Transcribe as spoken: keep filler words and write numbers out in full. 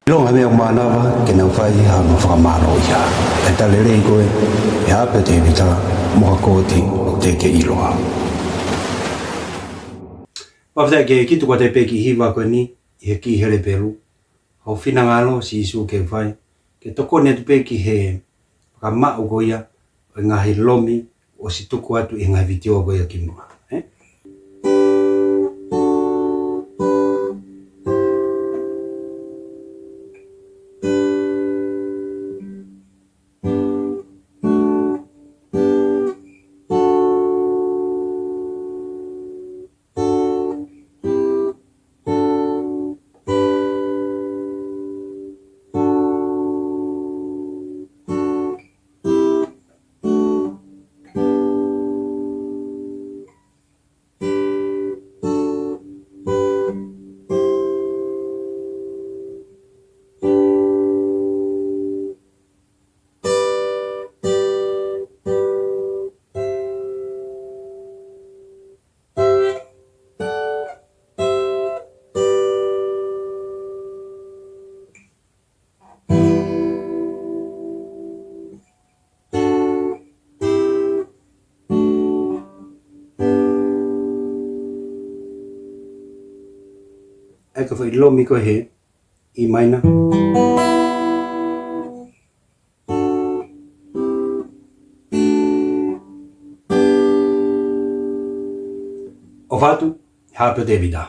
ʻIlonga meʻa mānava ke nau fai hano fakamālō ia. ʻE tala lelei koe, ʻe Hape Tēvita, mo ha kooti ʻoku teʻeki ke ʻiloa. Pea fai ke kitu ko te peki hiva ko eni, ʻi he kī Helepelu, Ho finangalo Sīsū ke fai, ke tokoni atu pē ki he fakamaʻu ko ia ʻo e ngaahi lomi ʻosi tuku atu ʻi he ngaahi vitiō ko ia kimuʻa. Ē? ʻA ia ko e foʻi lomi ko ē he E minor. ʻOfa atu, Hape Tēvita.